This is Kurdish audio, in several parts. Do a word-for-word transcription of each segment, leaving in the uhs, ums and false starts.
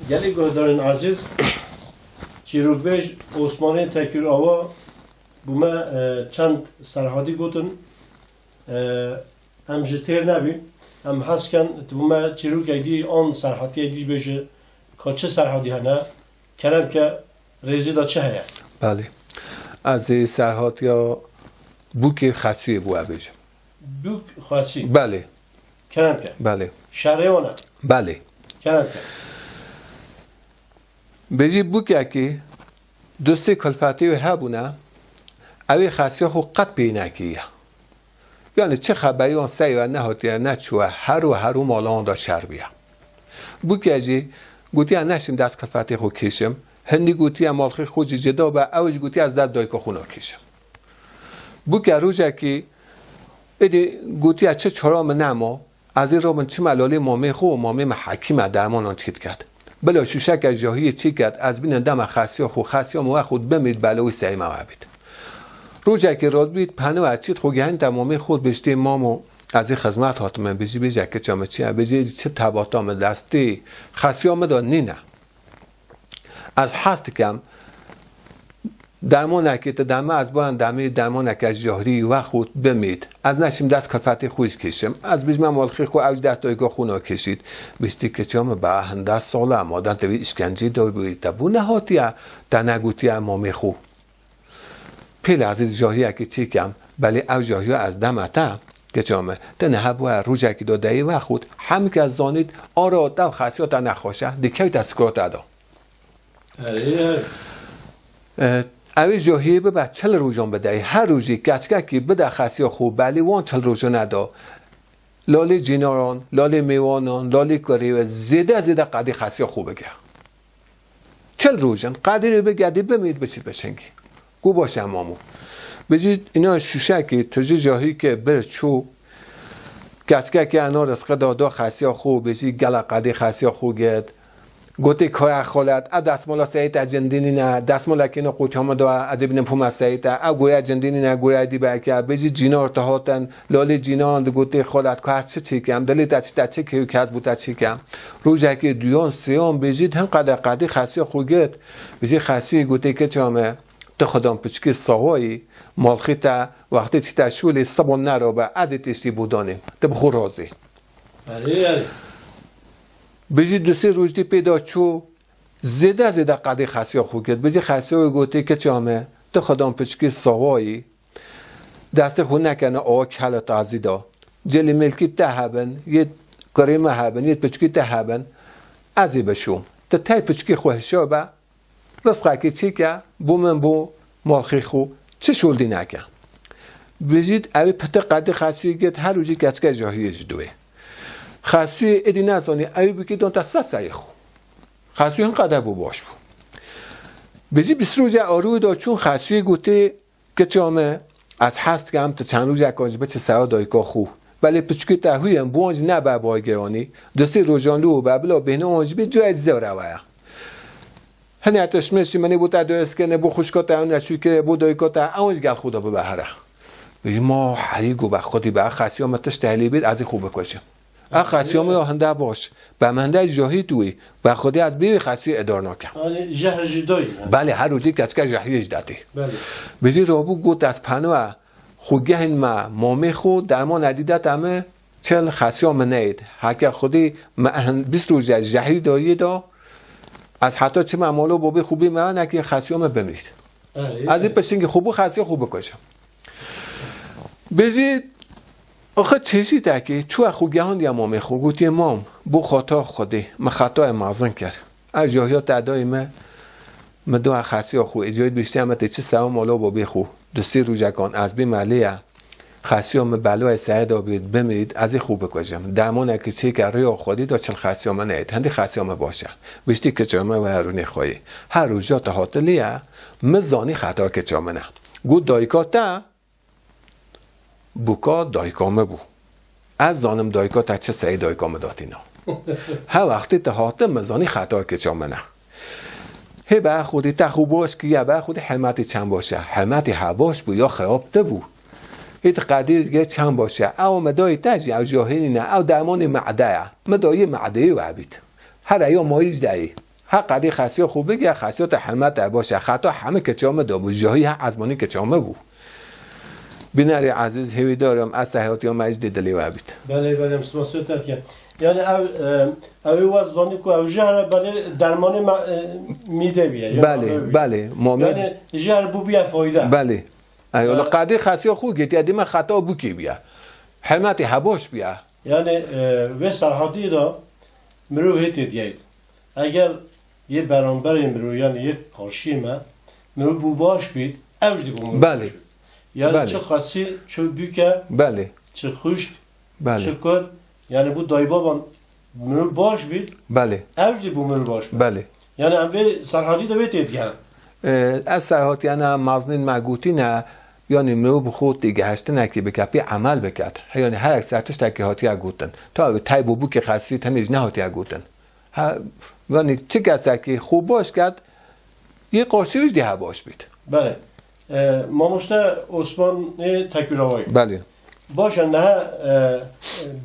Gelî guhdarên ezîz, çîrokbêj Osmanê Tekir Awa bi me, e, çend serhadî gotin. E, em ji têr nebîn. Em hez ken tu bi me çîrokek dî an serhatiyek dî bêje, ka çi serhadî hene, kerem ke, rêzî de çi heye? Belê. Ez ê serhatiya bûkê Xesûyê bû, e, bêjim. Bûk Xesûyê? Belê. Kerem ke. Belê. Şerê wan e? Belê. Kerem ke. Bêjî bûkekî du sê kulfetê wê hebûne, ew ê Xesûya xwe qet pê nekiriye. Yani çi xeberî wan serê we nehatiye, neçûye, her û her û mala wan de şer bûye. Bûke jî gotiye neşim dest kulfetê xwe kêşim. Hindî gotiye malxê xwe jî cida be, ew jî gotiye ez dest dayika xwe nakêşim. Bûke rojekî êdî gotiye çi çara min nema, ez ê rabim çime lalê mamê xwe û mamê min hekîm e, dermanan çêdiket. Bila şûşeke jahiyê çêket, ez bînim dema Xesûya xwe, Xesûya min wexwt bimît, bela wî serê me webît. Rojekê radibît, peniwe çît xwe gehînte mamê xwe, bêjitê mamo, ez ê xizmet hatime, bêjî bêje kiça min çi ye, bêjî çi tebata min destê Xesûya min de nîne. Ez hez dikim, dermanekê tu deme, ez bayan demê dermaneke jahirî wexwt bimît. Ez neşim dest kulfetê xwe jî kêşim. Ez bijme malxê xwe, ew jî dest dayika xwe nakêşît. Bêjitî kiça min be hinde sal e, madem te wî îşkenceyê dabûyî, te bo nehatiye, te negotiye mamê xwe. Pêle ez ê jahiyekê çêkem, belê ew jahiya ez deme te, kiça min, tu niha bûye rojekî de deyê wexwt, hemû kes zanît, ara te û Xesûya te nexweş e, dê kewte sikrata de. Erê, erê. E, ew ê jahiyê bibe çil rojan bideyê, her rojê keçikekî bide Xesûya xwe, belê wan çil rojan de. Lalê cînaran, lalê mêwanan, lalê kurê we zêde zêde qedê Xesûya xwe bike. Çil roj in, qedê wê bike, dê bimît, biçî pêşengî. Got baş e mamo. Bêjî îna şûşekê tu ji jahîkê bir çû, keçikekê ena rizqê da, da Xesûya xwe, bêjî gela qedê Xesûya xwe girt. Gotê kaya xalet, ev desmola Seyîd e, cindî nîne, desmolekî ina qûtiya min da, ez ê bînim pûma Seyîd e, ev goya cindî nîne, goya dî beke, bêjî cînar te hatin, lalê cînan digotê xalet, ka ez çi çêkem, dilê te çi te çi kê û kes bû te çêkem. Rojekê duyan, sêyan bêjî hin qede qedê Xesûya xwe girt, bêjî Xesûyê gotê kiça min, tu xwedan piçikê sawayî, malxê te wextê çîte şûlê siban nerabe, ez ê tiştî bo danêm, tu bi xwe razî. Erê, erê. Bêjî du sê roj dî pê da çû, zêde zêde qedê Xesûya xwe girt. Bêjî Xesûyê gotê kiça min, tu xwedan piçikê sawayî, destê xwe nekene awa kela tazî da. Cilî milkî te hebin, yê kurê me hebin, yê piçikî te hebin, ez ê bişûm. Tu tey piçikê xwe hişa be, rizqekê çêke, bo min bo malxê xwe, çi şoldî neke. Bêjît ew ê pite qedê Xesûyê girt, her rojî keçike jahiyê ji dû wê. Xesûyê êdî nezanî, ew ê bûkê dan te seseyê xwe. Xesûyê hin qede bû baş bû. Bêjî bîst roje arûyê da çûn, Xesûyê gotê, kiça min, ez hez dikim tu çend rojekan jî biçî sera dayika xwe. Belê piçikê te hûyen, bi wan jî nebe bay giranî. Du sê rojan li û be, bila bêhna wan jî bê, cayê zêwre we ye. Hinê tiştmiştî min ê bo te doyez kirine, bo xwişka te ew neçû kire, bo dayika te, ewan jî gel xwe de bibe here. Bêjî ma herî got be Xwedî be, Xesûya min tişt tehlî bît, ez ê xwe bikujim. Ev Xesûya min ya hinde baş. Be min hinde jahî tu wî. Be Xwedî ez bê wî Xesûyê edar nakim. Yanî jehr jî dayî, he? Belê, her rojê keçike jahiyê jî detê. Belê. Bêjî rabû got ez peniwe xwe gehîn me mamê xwe, derman edî dete min, çil Xesûya min neyêt. Heke Xwedî min hin bîst roje jahî dayî da, ez heta çime mala babê xwe bê me nekê Xesûya min bimît. Erê, erê. Ez ê pişingî xwe bo Xesûya xwe bikujim. Bêjî, axir çêjîtekê çûye xwe gehandiye mamê xwe, gotiye mam, bo xata Xwedê, min xetayê mezin kir. Ez jahiya te dayî me, min da Xesûya xwe, êcarî bêjtiye min tê çi sewa mala babê xwe. Du sê rojekan ez bême lê ye. Xesûya min belayê serê de bît, bimît, ez ê xwe bikujim. Dermanekî çêke rêya Xwedî da çil Xesûya min neyêt. Hindî Xesûya min baş e. Bêjtî kiça min we herûnê xwe yê. Her roja te hate lê ye, min zanî xeta kiça min e. Got dayika te, bûka dayika min bû. Ez zanim dayika te çi seyê dayika min datîna. He wextê te hatin min zanî xeta kiça min e. Hê be Xwedî te xwe baş kiriye, be Xwedî hêmetê çend baş e. Hêmetê he baş bû ya xirab tê bû. Hê tu qedî dike çend baş e. Ew min dayî te jî ew jahî nîne, ew dermanê mede ye. Min dayî medeyê we bît. Here ya mayî jî deyê. Heq Elî xesiya xwe bike, xesiyata heme te baş e. Xeta heme keçiya me de bû, jahî he ezmanî keçiya me bû. Bînerê ezîz, hêvîdar im, ez sehatiya me ji dê dilê we bît. Belê, belê, em spas te dikin. Yani ev, e, ew ê wez zanî ku ew jehre belê dermanê me, e, mîdê bîye. Yani Belê, ev bîye. Belê, mamê Yani jehre bû bîye fayde. Belê. Ey, wala Belê. Qedî xesiya xwe getiye, dîme xeta bûkê bîye. Heme te hebaş bîye. Yani, e, vê Serhatî de mirov hê têdiyeyt. Eger yê beramberê mirov, yani yê qarşiyê me, mirov bû baş bît, ew jî dê bû mirov Belê. Baş bît. Yani Belê. Çi xesî, çi bûke, Belê. Çi xuşk, Belê. Çi kur, yani bû daybaban mirov baş bît, Belê. Ew jî dê bû mirov baş bît. Belê. Yani em vê Serhatî de wê têdigerin. Ee, ez Serhatiyana maznên me gotîne, yani mirov bi xwe têgehiştinekê bike, pê emel biket. Yani her yek ser tiştekê hatiye gotin. Tabi tey bû bûkê xesî tenê jî nehatiye gotin. Ha, yani çi kesekî xwe baş ket, yê qarşî wî jî dê hebaş bît. Belê. E, mamoste Osmanê Tekûrawayî. Belê. Baş e, niha, e,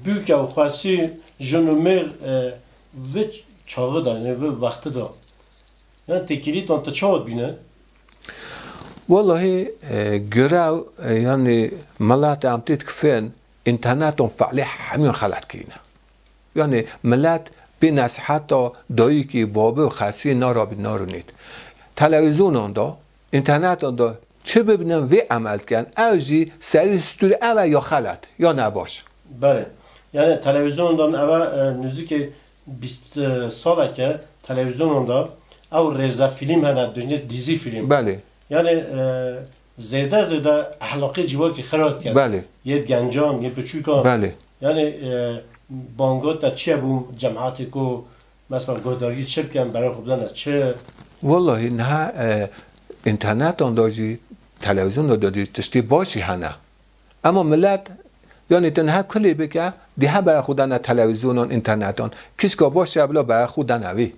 bûke û xwesî jin û mêr, e, vê çaxi de, yani vê wexti de, yani têkilîtan te çawa dibîne? Wellahî, e, girew, e, yani milet em tê dikifin, înternetan fe'lê hemiyan xelet kirîne. Yani milet bê nesiheta dayikî, babê û xesiyê narabît narûnît. Televîzyonan da, înternetan da çi bibînin vê emel dikin, ew jî serî stûr ew e ya xelet, ya nebaş. Belê. Yani televîzyonan da ev e, nêzîkî bîst, e, saleke televîzyonan da ew rêzefîlm hene, dibêjin dîzî fîlm. Belê. Yani, e, zêde zêde ehlaqê civakî xira dikin. Belê. Yê gencan, yê piçûkan. Belê. Yani, e, banga te çi ye bo cemaetê ku mesela guhdarî çi bikin, berê xwe bidene çi? Wellahî niha, e, înternetan da jî, televîzyonan da jî tiştê baş jî hene. Ema milet, yani te niha kulê bike, dê he berê xwe dane televîzyonan, înternetan. Kişka baş e bila berê xwe dane wî.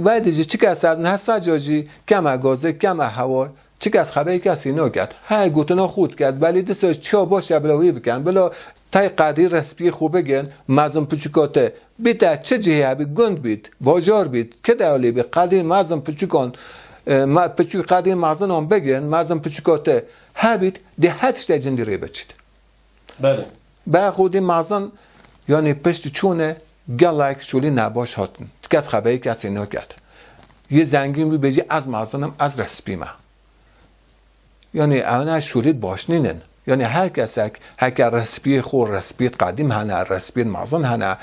Vay dê jî çi kes ez niha saca jî keme gazê, keme hewar, çi kes xeberê kesî naket. Her gotina xwe diket, belê disa çiya baş e bila wî bikin. Bila tey qedî respiyê xwe bigin, mezin piçûka te. Bîte çi cihê hebî, gund bît, bajar bît, kidewlê bît, qedî mezin piçûkan, e, me-, piçûk qedî mezinan bigin, mezin piçûka te hebît, dê her tiştê cindî rê biçît. Belê. Berê xwe dê mezin, yani pişt çûne gelek şûlî nebaş hatin. Ti kes xeberî kesî naket. Yê zengîn wî bêjî ez mezin im, ez respî me. Yani ew ne şûlît baş nînin. Yani her kesek heke respiyê xwe, respiyêt qedîm hene, respiyêt mezin hene,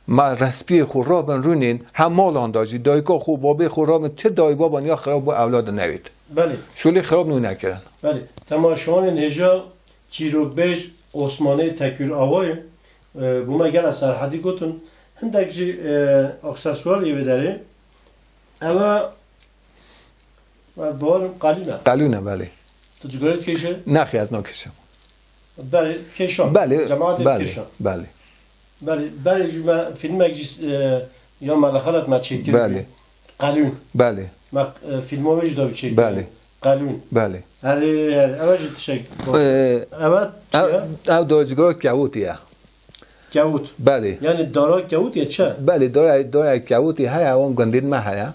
ma respiyê xwe rabin rûnên, hem malan da jî dayika xwe, babê xwe rabin, çi dayik baban ya xirab bo ewlad newêt. Belê. Şûlî xirab nû nekirin. Belê. Temaşevanên hêja çîrokbêj Osmanê Tekûr Awayê, e, bo me gela Serhedî gotin. Hindek jî, e, aksesuar yê vê derê. Ew e, e, bawerim qelûn e. Qelûn e, belê. Tu cigara dikêşe? Nexê, ez nakêşim. Belê, dikêşan. Belê, Cemaetê belê, dikêşan. Belê. Belê, belê jî me filmek jî, e, ya me li xelet me çêkir. Belê. Qelûn. Belê. Me, e, filma wê jî da çêkir. Belê. Qelûn. Belê. Herê, herê. Ev jî tişek. Ee, Ev çi ev, ye? Ev da cigara kewûtî ye. Kewût. Belê. Yani dara kewût ye çi? Belê, dara, dara kewûtî heye, wan gundên me heye.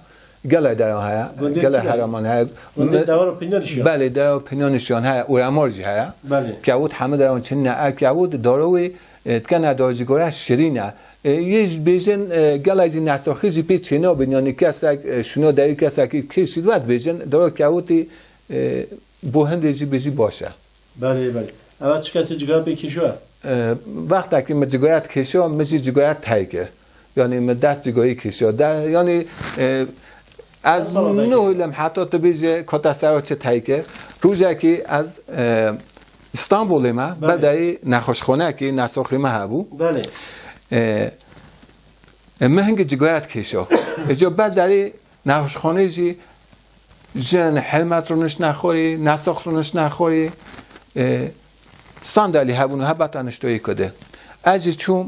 Gelek deran heye. Gundên gelek heraman heye. Gundê dewara Pinyanişiyan. Belê, dewara Pinyanişiyan heye. Uramor jî heye. Belê. Kewût hemî deran çinne. Ev kewût dara wê, e, dikene da cigara şirîn e. E, yê jî bêjin, e, gelek jî nesaxî jî pê çênabin. Yani kesek, e, şûna derî kesekî kêşî, wet bêjin, dara kewûtî, e, bo hindê jî bêjî baş e. Belê, belê. Ev çi kesî cigara pê kêşo e? E, wextekî min cigara dikêşo, min jî cigara tey kir. Yani min dest cigarayê kêşo. De, yani, e, ez nihûlim heta tu bêje ka te sera çi tey kir. Rojekî ez, e, Îstanbulê me, belê, berdayî nexweşxanekî, nesaxî me hebû. Belê. E, e, min hingî cigara dikêşo. Îca berdayî nexweşxanê jî jin, helmet rûniştine xwarê, nesax rûniştine xwarê, e, sandelî hebûn û hebata niştoyê ku de. Ez jî çûm,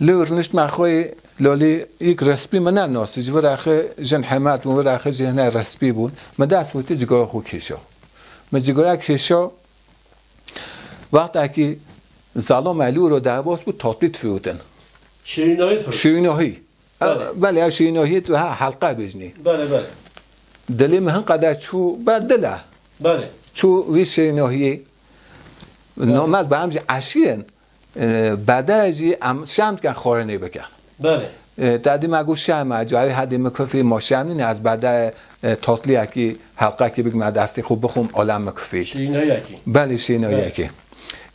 lê rûniştime xwarê, lolî yek respî min nenasî, ji vir axê jin helmet bûn, vir axê jî hine respî bûn. Min dest wî tê cigara xwe kêşo. Min cigara kêşo, wextekî zalame lû ro derbas bû, tatlî difîwtin. Şirînahî difîwtin. Şirînahî. Belê. Belê, ew şênohiyê tu ha helqe bijnî. Belê, belê. Dilê min hin qede çû ber dil e. Belê. Çû wî şênohiyê. Belê. Nomel bi em jî eşî yin. E, bede jî em şem dikin xwarinê bikin. Belê. E, te dî me got şem e, cayê hedê min kufî ma şem nîne, ez bede, e, tatliyekî, helqekî bigme destê xwe bixwim, alem min kufî. Şênoyekî. Belê, şênoyekî. Belê.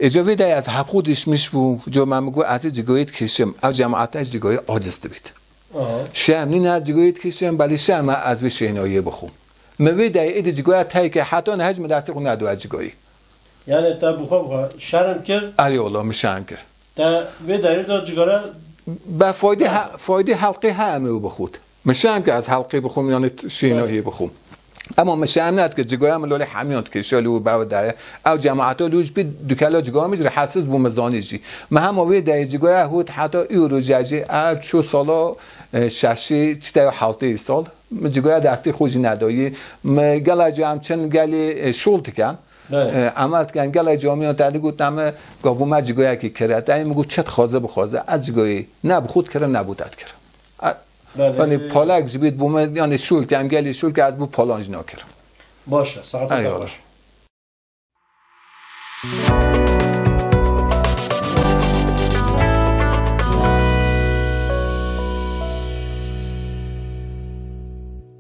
Îca vê de ez hebxwe dişmiş bûm, co me min got ez ê cigoyê dikişim, ew cemaete ji cigoyê aciz dibît. Aha. Şem nîne ez cigoyê dikişim, belê şem e ez vê şênoyê bixwim. Min vê de êdî cigoya teyke heta niha ji min destê xwe nedo ez cigoyê. Yani te bi xwe bi xwe şerm kir? Erê wala, min şerm kir. Te vê derê de cigara Be faydê he-, faydê helqê he em ê bixwit. Min şerm kir ez helqê bixwim, yani t-, şênoyê bixwim. Ema min şerm nedikir, cigoya min lolê hemiyan dikir, şalî û bewe dere. Ew cemaeta lû ji bî dukela cigoya min jî rehetsiz bû, min zanî jî. Min hema vê derê cigoya hût heta îro jî, ev ço sala, e, şeşê, çi te hewtê sal. Min cigoya destê xwe jî nedayî. Min gelek cem çin gelê, e, şol dikin. Belê. E, emel dikin, gelek camiyan te digot, em gavû me cigoyekî kire. Te min got, çi dixwaze bixwaze. Ez cigoyê ne bi xwe dikirim, ne bo te dikirim. E, Belê. Yani palek ji bît bû me, yani şol ke, em gelê şol ke, ez bû palan jî nakirim. Baş e, saeta te Eyvallah. Baş.